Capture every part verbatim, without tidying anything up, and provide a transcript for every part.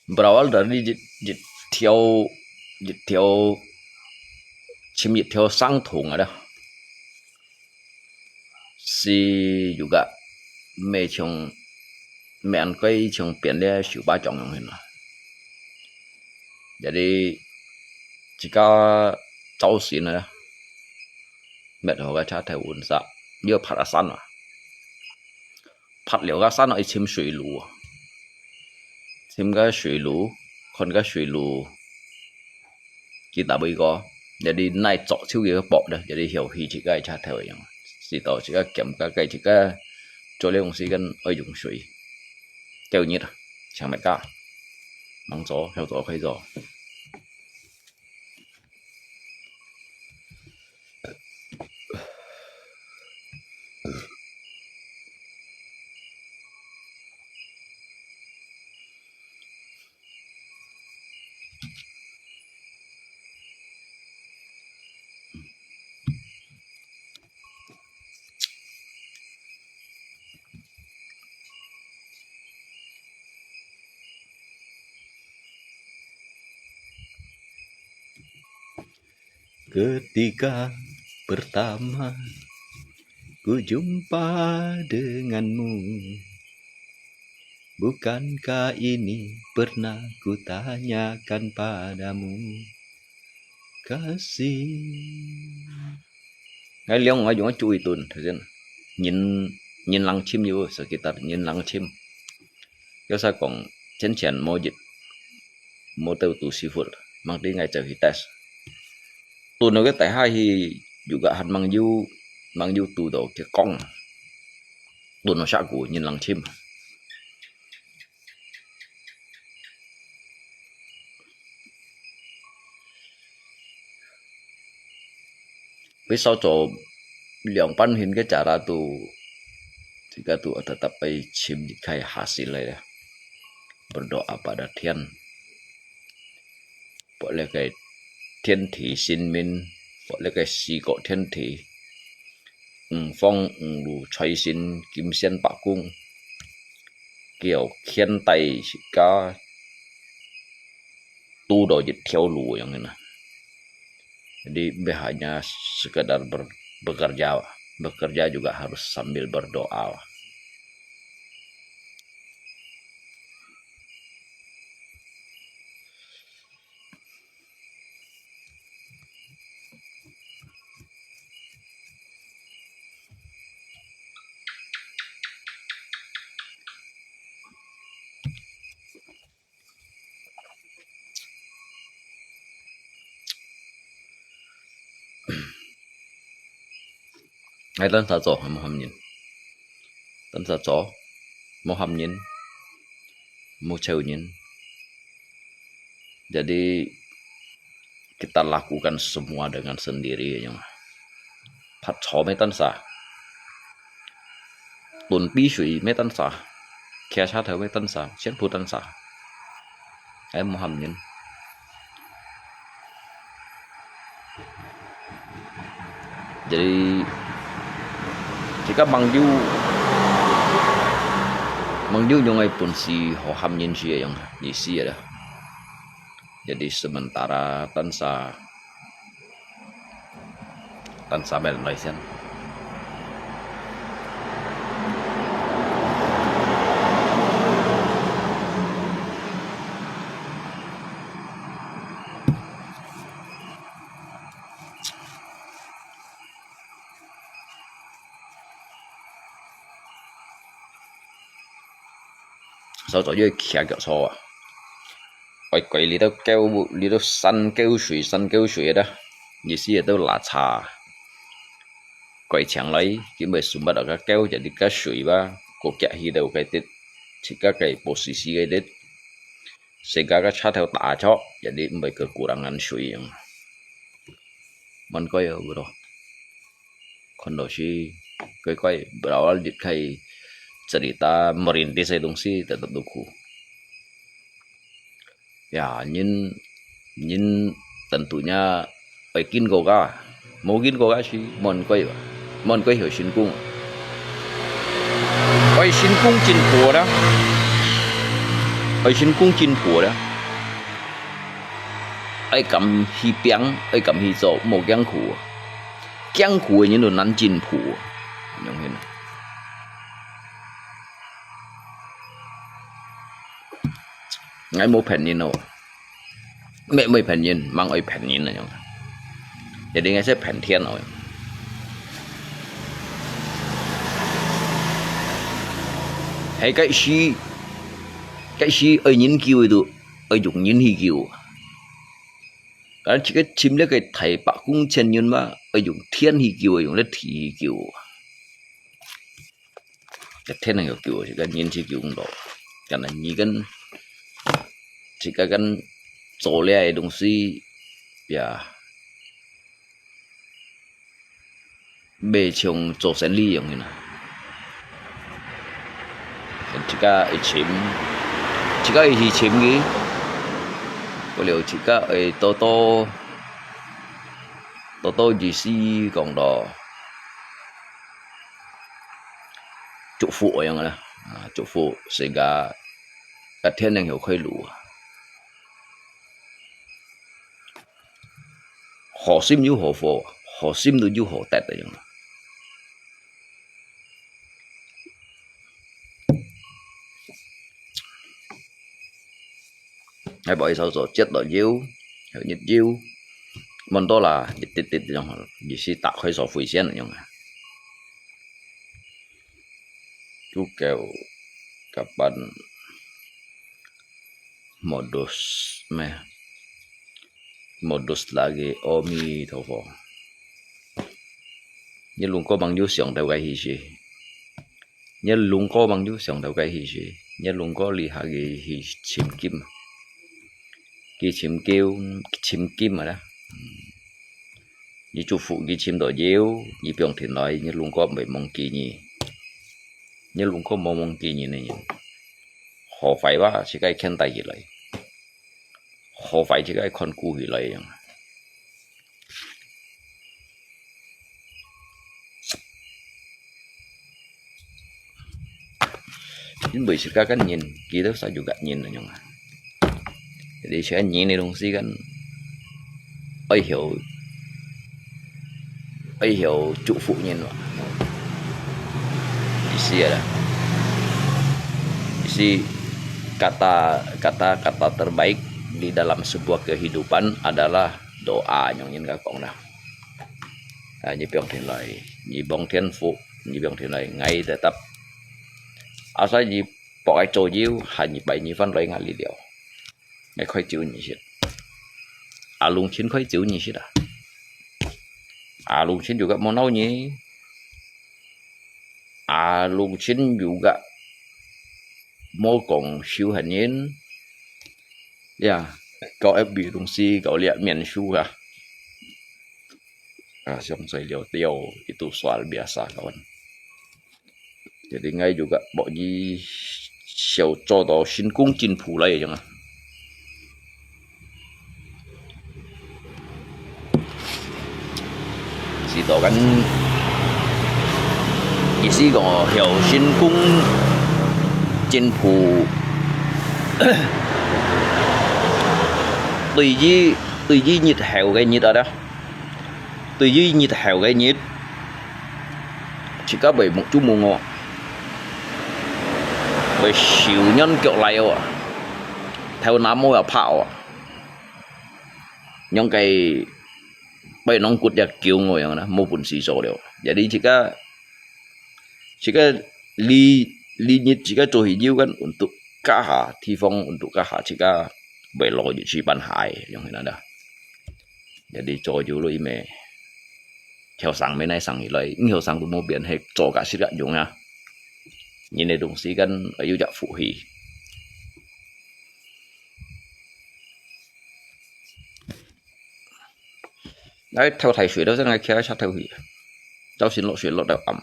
Berawal dari 一，一條，一條，尋一條生蟲啊啦。係有个，毋係像，毋係恁該像變了手巴掌樣形啊。Jadi，自家走神啊，搣好个車頭運煞，要爬个山啊。 爬了个山哦，愛尋水路啊。尋个水路，看个水路，佢搭尾个，jadi哪做就个博的，jadi曉起自家个車頭樣，知道自家減个，自家做了用時間愛用水，夠熱啊，像麼个，忙做，曉做，可以做。 Ketika pertama ku jumpa denganmu, bukankah ini pernah kutanyakan padamu, kasih? Ngai lióng ngai yung chú ý tun, 頭先，人，人冷清有，sekitar人冷清。有啥講，前前某日，某兜堵師傅，mang đi ngai走去test。Tun cái tại hai hi juga han mang yu, mang yu tu do cái con. Tun nó sa ku, nhìn lăng chim. Với sau cho 兩班 hin cái chả ra tu, thì cái tu tetap phải chim khai hasil lai dah. Berdoa pada Thiên. Buat le cái thiên thí sinh minh, buat le cái 四個天體, 五方五路財神金仙八公, kiểu thiên tài sĩ ca tu do 一條路 yang ini. Jadi, bukan hanya sekedar ber-, bekerja, bekerja juga harus sambil berdoa. Ai, tan sa cho, mô ham nhin. Tan sa cho, mô ham nhin, mô chêu nhin. Jadi, kita lakukan semua dengan sendiri, ya. Phat cho mê tan sa. Tun pi shui mê tan sa. Kia cha thơ mê tan sa. Sian pu tan sa. Ai mô ham nhin. Jadi, jika mang yu, mang yu nyong ai pun si ho ham nhin si yang, ni si ada. Jadi, sementara tan sa, tan sa mel noi sian. Sau cho yoi kia kiao cho à. Oi, koi li tao kêu, li tao san kêu sui, san kêu sui đó. Ni si tao la cha. Koi chang lai, kim bai sum bat ka kêu, jadi ka sui ba, ko kia hi tao cái tết. Chỉ ka cái bộ xì xì cái tết. Sehingga ka cha thao ta cho, jadi bai kekurangan sui yang. Mon koi ya, bro. Kon do si, koi koi, berawal dit khai cerita merintis ai dong si, tetap duku. Ya, nyin, nyin tentunya oi kin ko ka. Mô kin ko ka si, mon koi ba. Mon koi hoi sin kung. Oi sin kung chin ko da. 愛先講進步咧，愛敢去拚，愛敢去做，莫驚苦啊。驚苦个人就難進步啊，明白無？𠊎無騙人哦，乜無騙人，吂愛騙人啊，樣。一定係騙天哦。係該時，該時愛人救个都 愛用人去救。啊，這个侵略个大白公千人嘛，愛用天去救，用力地去救。這天能夠救，這个人去救毋到。但係你跟，這个跟做這个東西，呀， 袂像做生理樣个啦。自家會尋，自家會去尋佢，過了自家會多多，多多意思講咯，祝福樣个啦，啊，祝福自家个天能有開路啊。 好心有好報，好心都有好得个樣。還無一首做，接到腰，日腰，問到啦，一滴滴樣，意思打開所飛線个樣啊。 Cukup kapan modus meh, modus lagi, Amitofo. Ni lungko mang yu siang tau kai hi si. Ni lungko mang yu siang tau kai hi si. Ni lungko li ha gi hi chim kim. Ki chim kim, chim kim ada. 你祝福佢尋到腰，你放天來，你龍哥毋會忘記你。你龍哥無忘記你呢，好壞哇，自家牽帶起來，好壞自家看顧起來樣。因為自家个人，佢都係有个人那種啊。 而且人个東西kan愛曉，愛曉祝福人嘛。意思啊，意思kata, kata, kata terbaik di dalam sebuah kehidupan adalah doa, 用人家講啦。啊，你放天來，你望天福，你放天來，𠊎tetap。Asal你博愛做有，下二擺你翻來𠊎這了。 愛開酒你食。阿龍親開酒你食啊？阿龍親juga無鬧你，阿龍親juga無講仇恨人。Ya, kau F B東西kau lihat面書啊。啊，相對了，了，itu soal biasa kawan。 Jadi ngai juga bok ji siau cho to sin kung chin phu lai jong ah. Sito kan isi ko hiau sin kung chin phu. Tui ji, tui ji nyit heo ke nyit ada. Tui ji nyit heo ke nyit. Chika bai muk chu mung o. Bai siu nyon kiok lai o. Thao nam o ya pha o. Nyong kai bai nong kut ya kiu ngo yang na, mo pun si so leo. Jadi chika, chika li, li nyit chika cho hi jiu kan untuk kaha, thi phong untuk kaha chika bai lo ji chi pan hai yang na da. Jadi cho jiu lo i me. Theo sang me nai sang i lai, theo sang tu mo bian he cho ka sit ka jung ya. Nhìn này đồng sĩ kan ayu jak phu hi. Ngai theo thai sui đó ngai kia sa theo hi. Cháu xin lỗi sui lỗi đạo ẩm.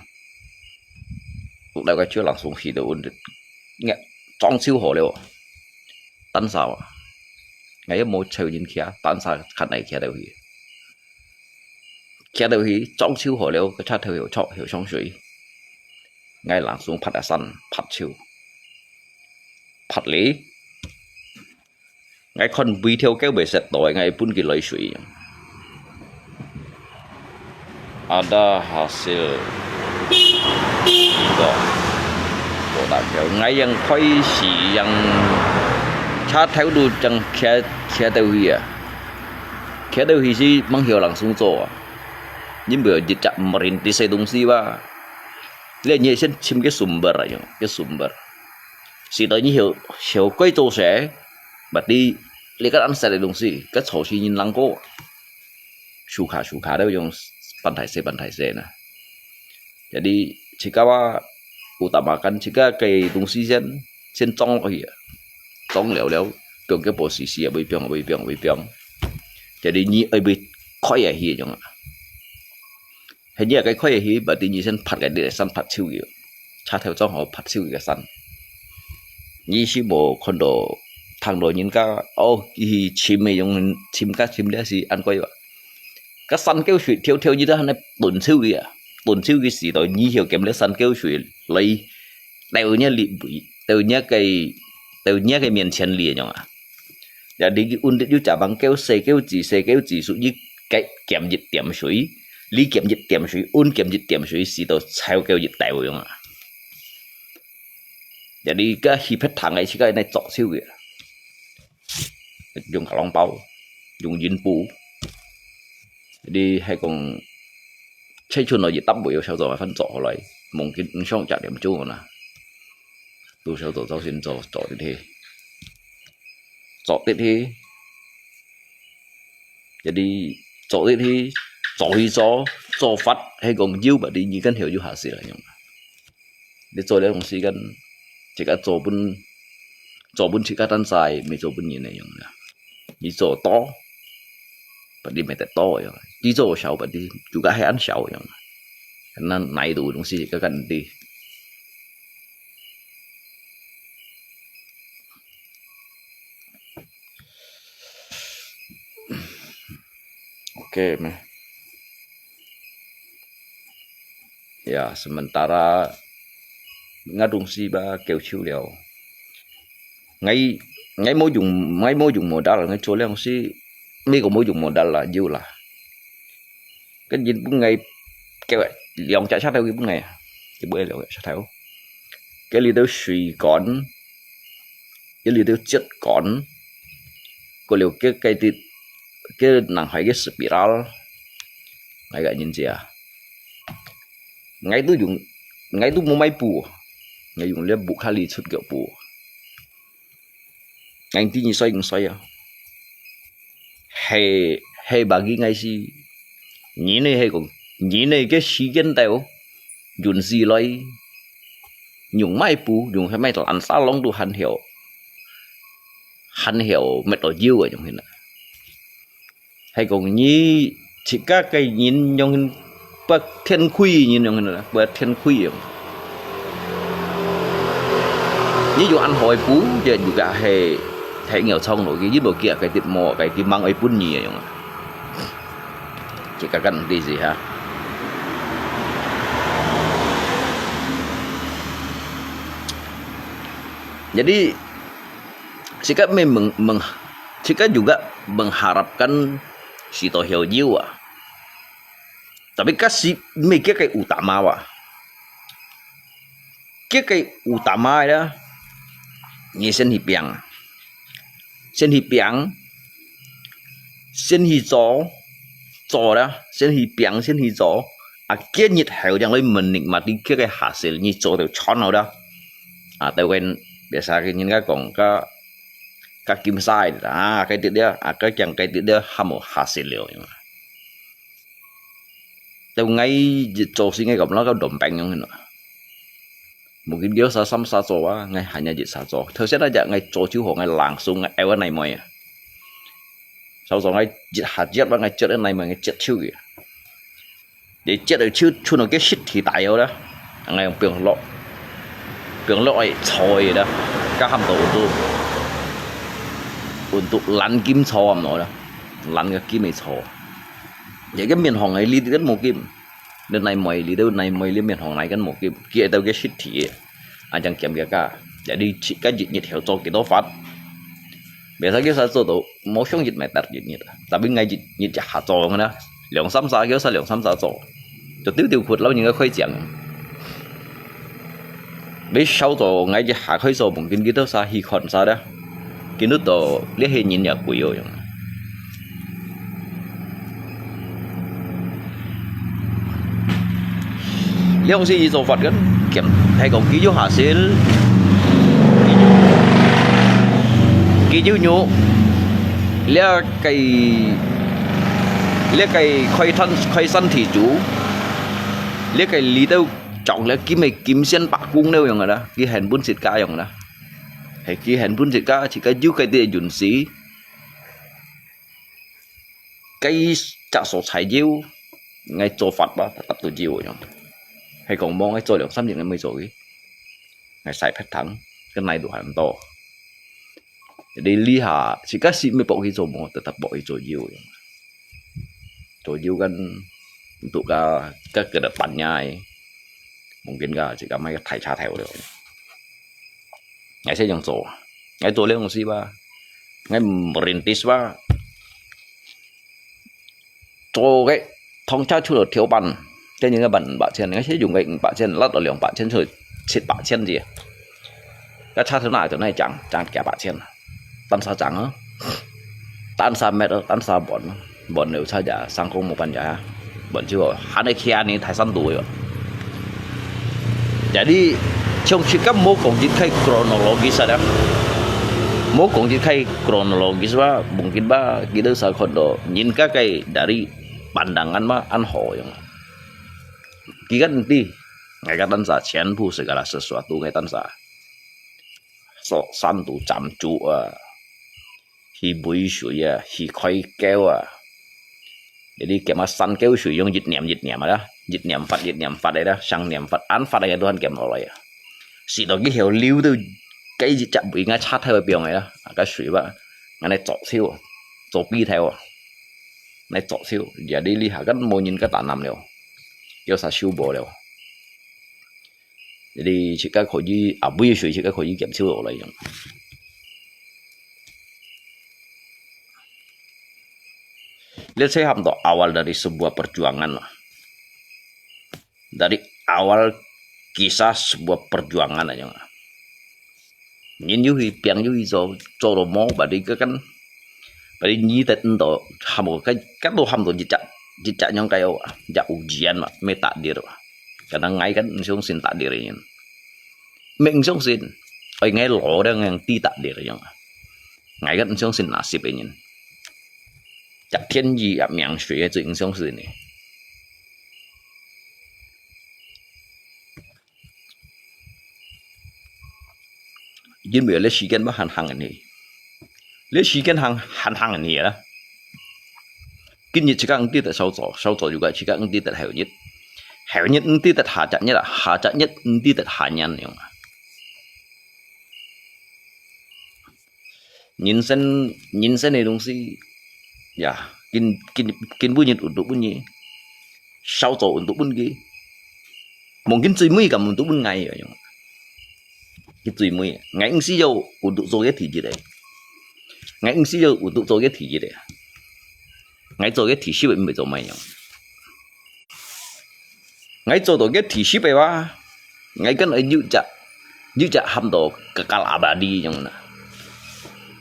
Cuộc đời cái chưa lắng xuống khi đâu ổn định. Nghe trong siêu hổ leo. Tan sao à? Ngai mo cheu jin kia, tan sa khat nai kia theo hi. Kia theo hi, trong siêu hổ leo, cái cha theo hiểu chọ, hiểu song sui. Ngai lắng xuống phat asan, phat chiu. Phat li, ，𠊎看每條狗會食到，𠊎分佢來水。Ada hasil. Tuh, tuh tak kêu，𠊎yang開始yang車頭都正騎，騎到去啊，騎到去是吂曉langsung做啊，因為一隻merintis个東西吧，你你先尋个sumber啊，个sumber。 Sida你曉，曉該做事，berarti你个安塞个東西，个潮湿人能夠，suka-suka都用半大些半大些呢。Jadi，自家啊，utamakan自家个東西先，先裝落去啊，裝了了，放个posisi啊，會放，會放，會放。Jadi你愛會開下去樣啊。 係你个開去，berarti你先拍个，你个山拍手个，車頭裝好拍手个山。你是無看到，聽到人家，哦，佢去尋个用尋个尋了是安該哇。个山溝水跳跳，你都還能蹲手个啊，蹲手个時到，你曉撿了山溝水來到你里背，到你个，到你个面前里樣啊。 Ya，你去搵得有隻吂溝，細溝子，細溝子，屬於撿，撿一點水，你撿一點水，搵撿一點水，使到超過一斗樣啊。Ya，你个去別堂个，自家來做手个，用卡郎包，用銀布，你係講，切出來一搭尾，有小做飯做好來，mungkin毋上加點鐘啦。 都小做早先做，做得去，做得去，jadi做得去，做去做，做法，係講有berarti你跟後有下事來用。你做了東西跟，自家做分，做分自家單晒，毋係做分人來用啦。你做多，berarti毋係得多个用，你做少，berarti juga係恁少个用。Karena哪一度東西个跟你。 OK咩？Ya，sementara𠊎東西吧，交手了。𠊎，𠊎無用，𠊎無用modal，𠊎做了東西，毋係講無用modal啦，有啦。 跟人分𠊎，交兩隻車頭佢分𠊎啊，佢分𠊎兩隻車頭。該裡頭水管，該裡頭接管，過了該，該啲，該南海个spiral，𠊎个人姐啊，𠊎都用，𠊎都無買布，𠊎用了布卡里出个布。 𠊎知你衰毋衰啊？係，係bagi𠊎係，你呢係講，你呢个時間到，運勢來，用買布，用係買藍沙龍都還曉，還曉搣到腰啊，用係哪？ 係講你自家个人樣，不天虧人樣啦，不天虧樣。你用恁好个布，這juga係，係咬創落去，你無驚該啲毛，該啲蠓會分你个樣啊。自家个毋知事哈。Jadi，自家咩問，問，自家juga mengharapkan 使到曉腰啊。Tapi該係毋係該个utama啊？該个utama个啦，你先去拚，先去拚，先去做，做啦，先去拚，先去做。啊，該日後正來問你，嘛，你該个hasil，你做到賺好啦。啊，台灣biasa个人家講，个，个金沙个啊，該啲了，啊，該講該啲了，還無hasil了。 Tau ngai做事ngai gam lo kau dompeng yong hino. Mungkin dia sa sam sa cho wa, ngai hanya jit sa cho. Thau sia aja ngai cho chiu ho ngai langsung ngai ewa nai moi. Sau so ngai jit ha jit wa ngai jit nai moi ngai jit chiu ki. Jadi jit chiu chiu no ke shit thi tai yo da. Ngai yong piong lo. Piong lo ai cho ai da. Ka ham to untuk, untuk lan kim cho am no da. Lan ka kim ai cho. Jadi kan miền Hong ai li kan mô kim. Nên nai moi li đâu nai moi li miền Hong nai kan mô kim. Kia tao cái shit thi. Anh chẳng kiểm kia cả. Jadi chỉ cái dịch nhiệt hiệu cho kỹ tố phát. biasa佢儕做到無想一meter一日，tapi𠊎一日一下做个啦，兩三儕，佢儕兩三儕做，就丟丟窟摎人家開獎。你少做𠊎一下開做，mungkin佢兜儕去看儕咧，見得到這係人也貴哦樣。 這樣式佢做法kan，佢係講佢有hasil，佢有肉，這个，這个開攤，開山地主，這个裡頭著了金个金線白工了樣个啦，佢還本自家樣啦，係佢還本自家，自家有个啲運勢。 該隻所在有，𠊎做法吧，tetap都有樣。係講無𠊎做兩三日𠊎無做个，𠊎晒別堂，跟來都還多。Jadi這下，自家係無搏佢做無，tetap搏佢做有樣。做有kan，untuk ka，ka ke depannya，mungkin ka，自家買个大車頭了。 𠊎先用做，𠊎做了東西吧，𠊎merintis吧，做个通常出了條板，等於个板五百千，𠊎先用个五百千，拉到兩百千出去，七百千啫。該差頭那就那漲，漲幾百千，單儕漲啊，單儕賣啊，單儕bán啊。 Buat neu saja, sangkong mo panja. Buat jiwa, hane kia ni Thai san tu yo. Jadi, chong chikam mo kong jit kai kronologis ada. Mo kong jit kai kronologis ba, mungkin ba, kita sa kondo, nyin ka kai dari pandangan ma, an ho yang. Kikan ti, ngai katan sa, 全部 segala sesuatu ngai tan sa. So, san tu jam ju, ah. Hi bui shui ah, hi koi keo ah. Jadi, kema san keo shui yong yit niam yit niam ah, yit niam fat yit niam fat ah, sang niam fat an fat ah, Tuhan kem loloi ah. Si to ki heo liu tu, kai yit chap bui ngai chat heo piong ah, ka shui ba, ngai nai chok siu, chok pi theo ah. Nai chok siu, jadi li ha kan mo nyin ka tanam leo. Keo sa siu bo leo. Jadi, chika kho yi, abui shui chika kho yi kem siu loloi yong. Let's say, ham to awal dari sebuah perjuangan lah. Dari awal kisah sebuah perjuangan aja. Nyin yu hi, piang yu hi, so, so lo mo, badi ke kan, badi nyi tet ndo, ham to, kan, kan lo ham to jijak, jijak nyong kayo, jak ujian ma, me takdir ma. Kadang ngai kan, nsong sin takdir nyin. Me nsong sin, oi ngai lo dang yang ti takdir nyong. Ngai kan nsong sin nasib nyin. 这天意也命水个最影响是呢。因為這時間乜還行緊去，這時間還還行緊去啦。今日自家毋知得少做，少做就个自家毋知得後日，後日毋知得下隻日啊，下隻日毋知得下年樣啊。 人生，人生个東西，呀，今，今，今晡日untuk分你，少做untuk分佢，mungkin最尾敢untuk分𠊎个樣。佢最尾，𠊎毋需要untuk做个第一个，𠊎毋需要untuk做个第一个，𠊎做个第十个毋會做麼樣。 𠊎做到个第十个話，𠊎跟愛有隻，有隻喊到kekal abadi樣啦。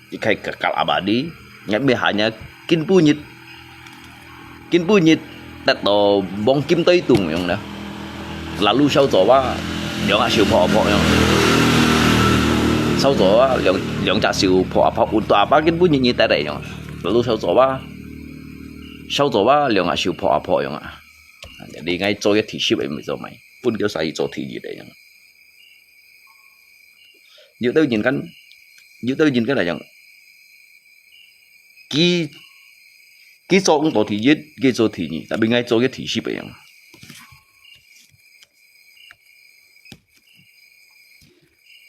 一開kekal abadi，𠊎乜hanya今晡日，今晡日得到黃金對等樣啦。Lalu少做話，兩隻手破啊破樣。少做話，兩，兩隻手破啊破，untuk apa今晡日你得个樣。Lalu少做話，少做話，兩隻手破啊破樣啊。 你𠊎做个第十个毋做麼个，分佢使做第一个樣。有兜人kan，有兜人kan來講，佢，佢做毋到第一，佢做第二，tapi𠊎做个第十个樣。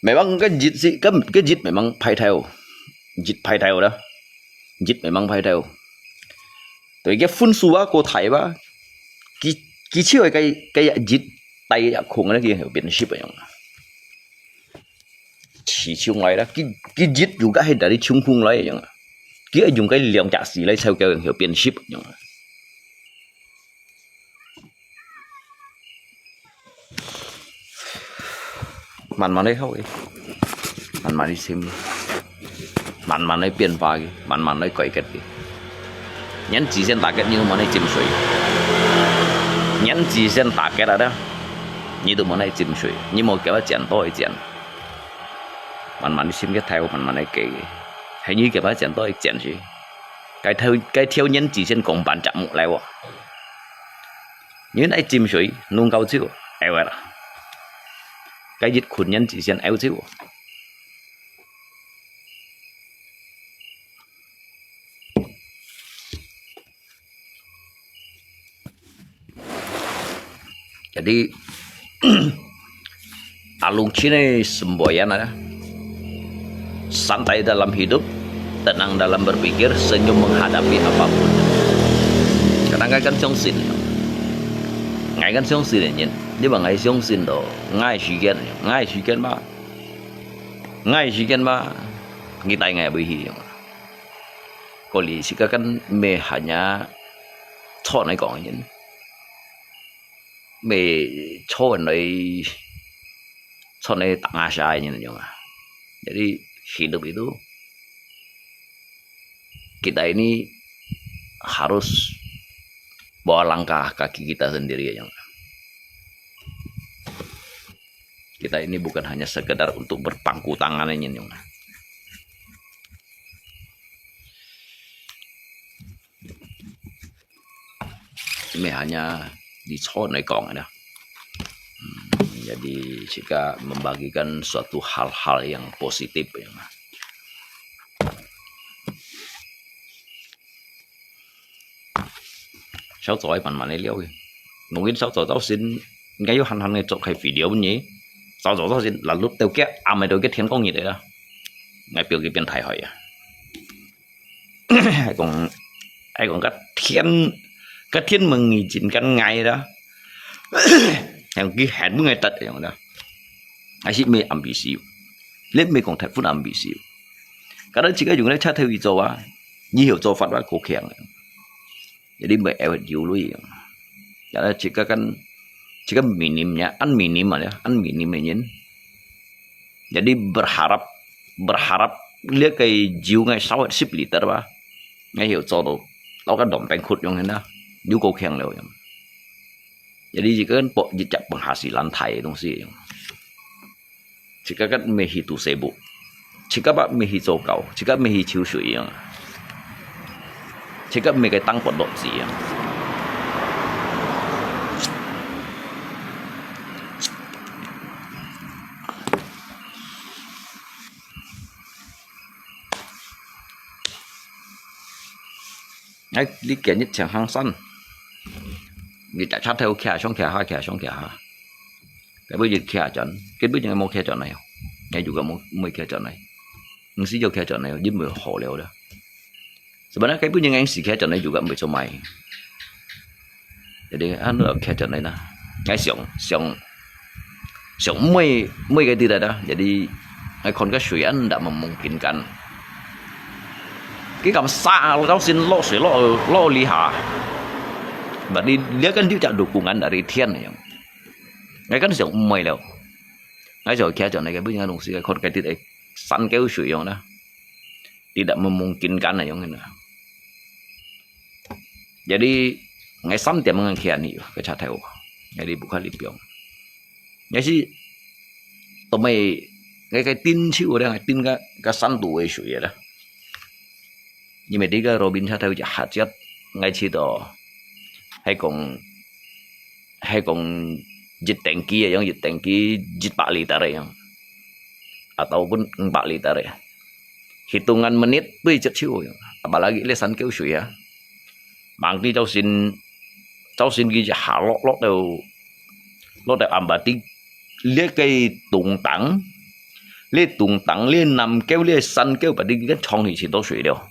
Memang kan jit si, kan, kan jit memang pai theo. Jit pai theo dah. Jit memang pai theo. Tapi cái phun su á, có thể ba. Ki, ki chiu cái, cái jit tai ya khung á, ki hiểu biến ship yang. 起衝來啦，佢，佢一路个係在你衝空來樣啊，佢愛用个兩隻字來湊夠樣，變十樣啊。慢慢來好个，慢慢來深，慢慢來變化个，慢慢來改革个。年紀先打結，你都無來浸水。年紀先打結啊，你都無來浸水，你無叫佢剪多一剪。慢慢來深个頭，慢慢來改个，係你叫佢剪多一剪去。該條，該條年紀先講半隻目來哦。你愛浸水，弄夠酒，愛啦。該一群年紀先愛酒。 Jadi, alung Chin ay semboyan ada. Santai dalam hidup, tenang dalam berpikir, senyum menghadapi apapun. Kadang ngai kan 相信，ngai kan 相信个人，你話ngai 相信咯，ngai時間，ngai時間嘛，ngai時間嘛，你帶ngai會去。 過去自家kan meh hanya chọn來講个人，meh chọn來，chọn來打壓下个人樣啊。Jadi hidup itu kita ini harus bawa langkah kaki kita sendiri yang kita ini bukan hanya sekedar untuk berpangku tangan ini yang ini hanya di chọn 來講个啦。Hmm, jadi jika membagikan suatu hal-hal yang positif yang 小組愛慢慢來聊个。無人小組造成，應該有閒閒个做開video呢。小組造成，lalu到佢暗个到佢天光日个啦。𠊎表佢變大海啊！還講，還講个天，个天門已經跟𠊎啦。還講佢還不愛得樣啦。還是無ambisi，你無講太分ambisi。Kalau自家用个車頭去做啊，以後做法啊，過強个。 Jadi meh awet diului. Jadi jika kan, jika minimnya, an minim aja, an minim aja. Jadi berharap, berharap 這個酒𠊎燒十liter吧，𠊎有做到，老个當冰窟樣啦，又過強了樣。Jadi jika kan pok jejak penghasilan Thai東西樣。 自家个meh去堵西部，自家把meh去做狗，自家meh去抽水啊，自家meh个當骨落子啊。哎，你今日請行山，你大車頭騎上騎下，騎上騎下。 該尾日騎轉，該尾日無騎轉來哦，𠊎又个無，無騎轉來，毋係有騎轉來哦，因為好了啦。Sebenarnya該尾日𠊎係騎轉來，又个毋會做麼个。Jadi，啊，你騎轉來啦，𠊎想，想，想每，每個地帶啦，jadi，𠊎看个水啊，ndak memungkinkan。佢敢沙，到先落水落，落這下。Berarti dia kan juga dukungan dari 天 樣。 𠊎跟想毋會了。𠊎就騎轉來个，本人東西看該啲个山溝水樣啦，tidak memungkinkan啊樣个啦。Jadi𠊎三點鐘騎你个車頭，jadi bukan lipiong。𠊎係，都尾，𠊎个頂手个，𠊎頂个，个山肚个水个啦。 因為這個 Robin車頭一下節，𠊎試到，係講，係講一定期个樣，一定期一百liter个樣，ataupun五百liter个。Hitungan menit對接手个樣，apalagi這山溝水啊。Mangti朝晨，朝晨佢一下落，落到，落到暗巴啲，這個東頂，這東頂，這南溝，這山溝，把這個沖起盡多水了。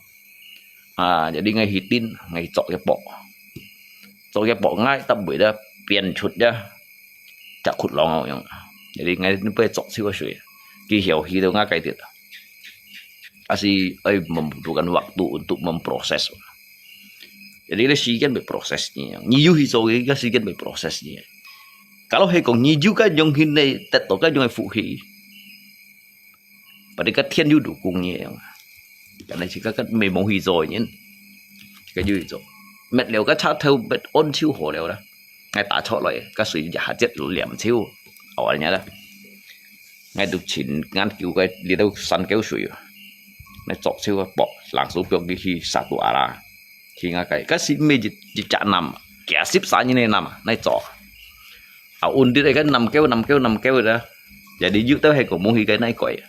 啊，jadi𠊎去頂，𠊎去捉一駁，捉一駁，𠊎搭尾咧變出一隻窟窿樣。Jadi𠊎背捉手个水，佢曉去到𠊎該地，還係愛membutuhkan waktu untuk memproses。Jadi咧時間會proses你，你有去做个，該時間會proses你。Kalau係講你有該樣去呢，得到該樣个福氣，berarti該天有dukung你樣。Karena自家該無去做个人，自家有去做，滅了該車頭滅安就好了啦。𠊎打出來，該水一下節黏手，awalnya啦。 𠊎都盡研究个，這兜山溝水啊，來做手啊，駁，langsung駁佢去Satu Arah，去𠊎該，該時毋係一，一隻南，幾十三年个南啊，來做啊。啊，問題係該南溝，南溝，南溝个，jadi有兜係講無去該哪改啊，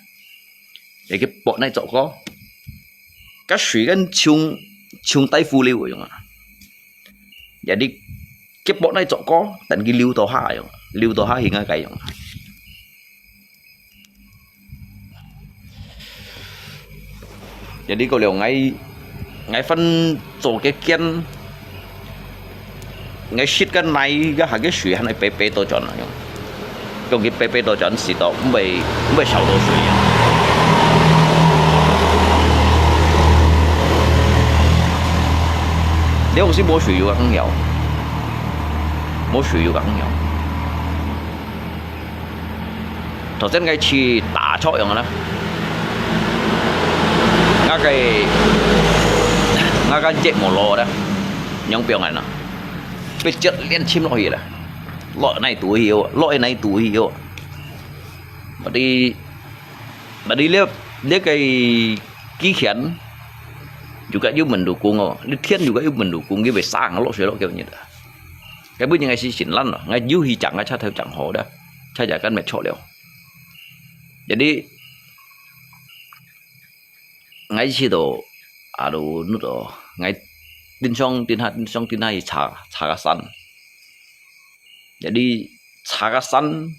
你去駁哪做過，該水跟像，像大湖流樣啊。Jadi，佢駁哪做過，等佢流到下樣，流到下去𠊎該樣。 Jadi過了，𠊎，𠊎還做个間，𠊎識个泥，該下个水還會白白倒轉啊，用，用佢白白倒轉，使到毋會，毋會少到水啊。你有時無水有个朋友，無水有个朋友。 頭先𠊎去打坐樣啦，𠊎个，𠊎个節目落啦，仰般个啦，被接連沉落去啦，落哪肚去哦，落哪肚去哦。Berarti，berarti這，這个機器人，又个有mendukung哦，這天又个有mendukung，佢會生落水落叫你的。 該本人𠊎係盡懶咯，𠊎有去整个車頭整好了，車架跟滅錯了。Jadi，𠊎去到，aduh，那个，𠊎頂上頂下，頂上頂下去查，查个山。Jadi，查个山，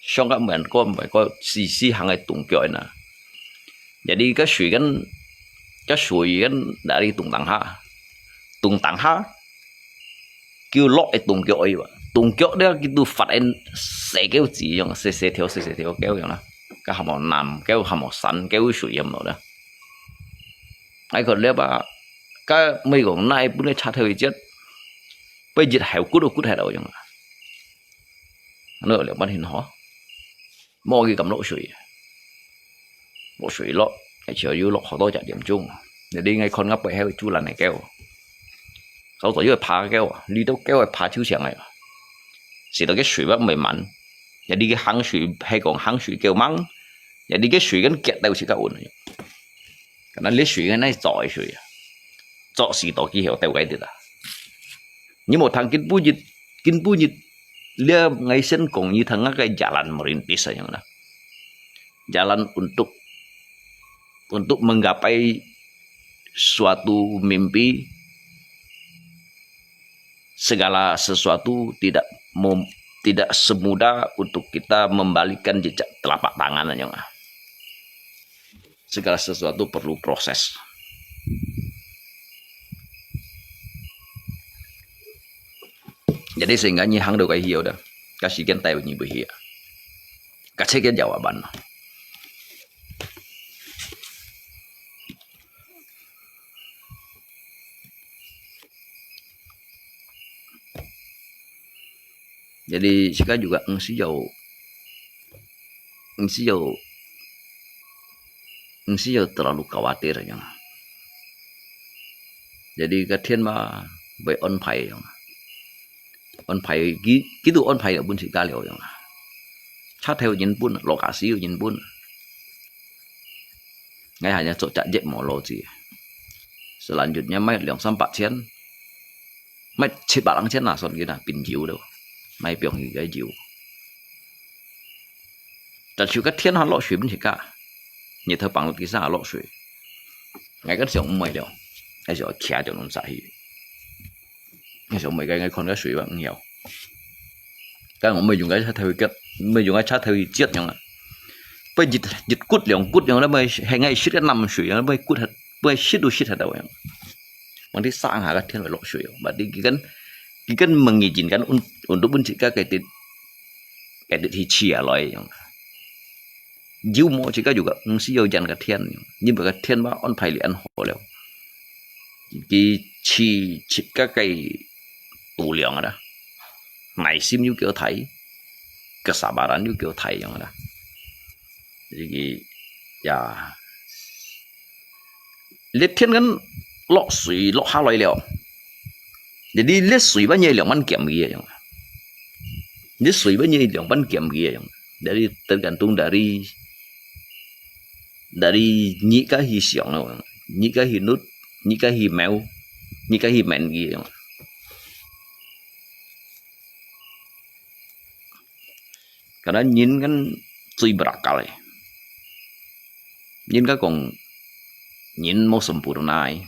上个門過，門過，死死行个動腳呢。Jadi，該水跟，該水跟哪裡動當下？ 動當下，佢落个動腳而已嘛。動腳了，佢都發現細狗子樣，細細條，細細條狗樣啦。該還無南狗，還無山狗水咁落啦。𠊎看了吧，該毋係講哪一本个車頭一節，不一後骨都骨喺度樣啊。那兩半天好。 無佢敢落水，無水落，而且又落好多隻點鐘。你，你愛看𠊎背後煮爛个狗，早早又爬狗啊，你都狗會爬秋千个，使到个水乜毋會滿。你，你个行水係講行水狗猛，你，你个水跟結到自家穩。 Karena這水个哪做个水啊，做時到佢曉鬥个得啊。你無聽今晡日，今晡日，這𠊎先講你聽，𠊎个jalan merintis樣啦。Jalan untuk，untuk menggapai suatu mimpi, segala sesuatu tidak mem-, tidak semudah untuk kita membalikkan jejak telapak tangan aja. Segala sesuatu perlu proses. Jadi sehingga你行到該去了，該時間帶你會去啊，該這个jawaban。 Jadi，自家juga毋需要，毋需要，毋需要terlalu khawatir樣。Jadi，該天嘛，會安排樣。安排，佢，佢都安排了分自家了樣。車頭人分，lokasi人分。 𠊎還愛做隻節目錄製，selanjutnya賣兩三百千，賣七八零千啦，算佢啦，變油了，賣放佢个油。但是个天下落水毋係假，日頭放落地下落水，𠊎个想毋會了，還是愛徛條龍沙去。 該想毋係該，𠊎看該水吧，毋曉。該𠊎毋係用該車頭去接，毋係用該車頭去接樣啊。不一，一骨兩骨樣，那麼還愛食个南水啊，不骨，不食都食得到樣。問題上下个天會落水哦，問題佢跟，佢跟問題緊跟，untuk，untuk分自家个，个去試下來樣。有無自家有个，毋需要人个天，因為个天話安排你恁好了。佢自自家个度量啊啦，耐心又較大，kesabaran又較大樣啊啦。這个呀，這天kan落水落下來了，jadi這水banyak兩萬減佢樣。這水banyak兩萬減佢樣。Jadi tergantung dari dari你个去想咯，你个去努，你个去謀，你个去men佢樣。Karena人kan最berakal eh。人家講人無sempurna eh。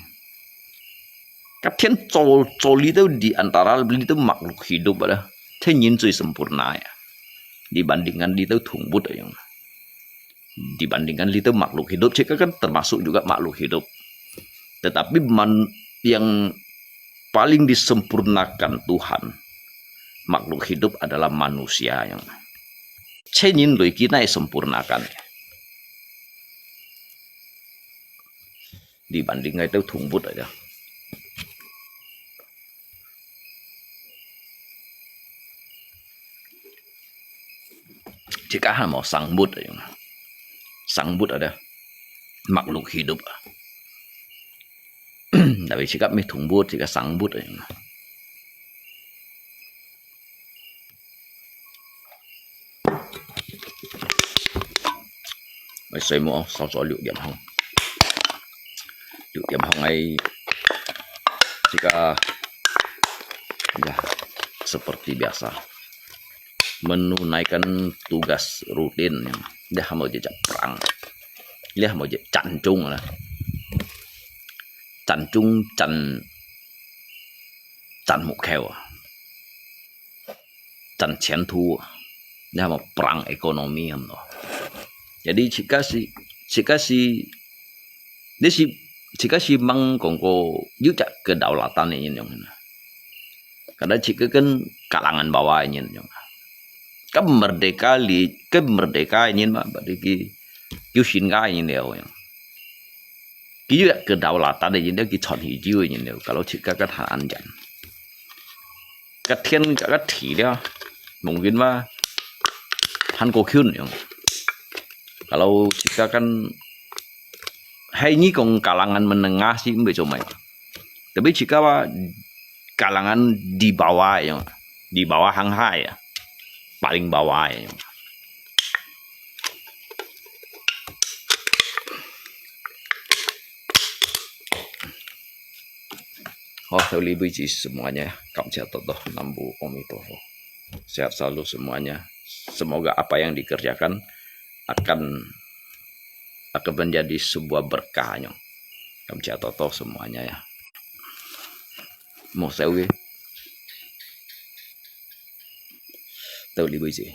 Ka天做做你兜 di antara 你兜 makhluk hidup ada，天人最sempurna ya。Dibandingkan你兜動物个樣。Dibandingkan 你兜 makhluk hidup，自家kan termasuk juga makhluk hidup。Tetapi man yang paling disempurnakan Tuhan makhluk hidup adalah manusia yang。全人類佢哪sempurnakan。Dibandingkan 你兜動物个。 自家還無生物个樣，生物个makhluk hidup啊。Tapi自家乜動物，自家生物个樣。哎，睡目，稍稍六點半，六點半哎，自家，ya，seperti biasa。 Menunaikan tugas rutin. Dia hamo je perang. Dia hamo je 戰爭啦。戰爭，戰，戰目標啊。戰前途啊。Dia hamo perang ekonomi hamo. Jadi自家係，自家係，你係，自家係mang講過有隻kedaulatan个人樣。 Kada自家kan kalangan bawah nyin nyong. Kan merdeka li, kan merdeka nyin mah, berarti ki, kiu shin ka nyin liao nyong. Kiu ya kedaulatan nyin liao, ki chon hi jiu nyin liao. Kalau 自家 kan han anjan. Ka 天 ka ka thi liao. Mungkin mah han ko kyun nyong. Kalau 自家 kan hai nyi kong kalangan menengah si mbe chomai. Tapi 自家 wa kalangan di bawah ya, di bawah hang hai ya, paling bawah ya. Halo, terima kasih semuanya. Kamsahamnida. Namo Buddhaya. Sehat selalu semuanya. Semoga apa yang dikerjakan akan akan menjadi sebuah berkah nyong. Kamsahamnida semuanya ya. Mau saya. Tahu di biji.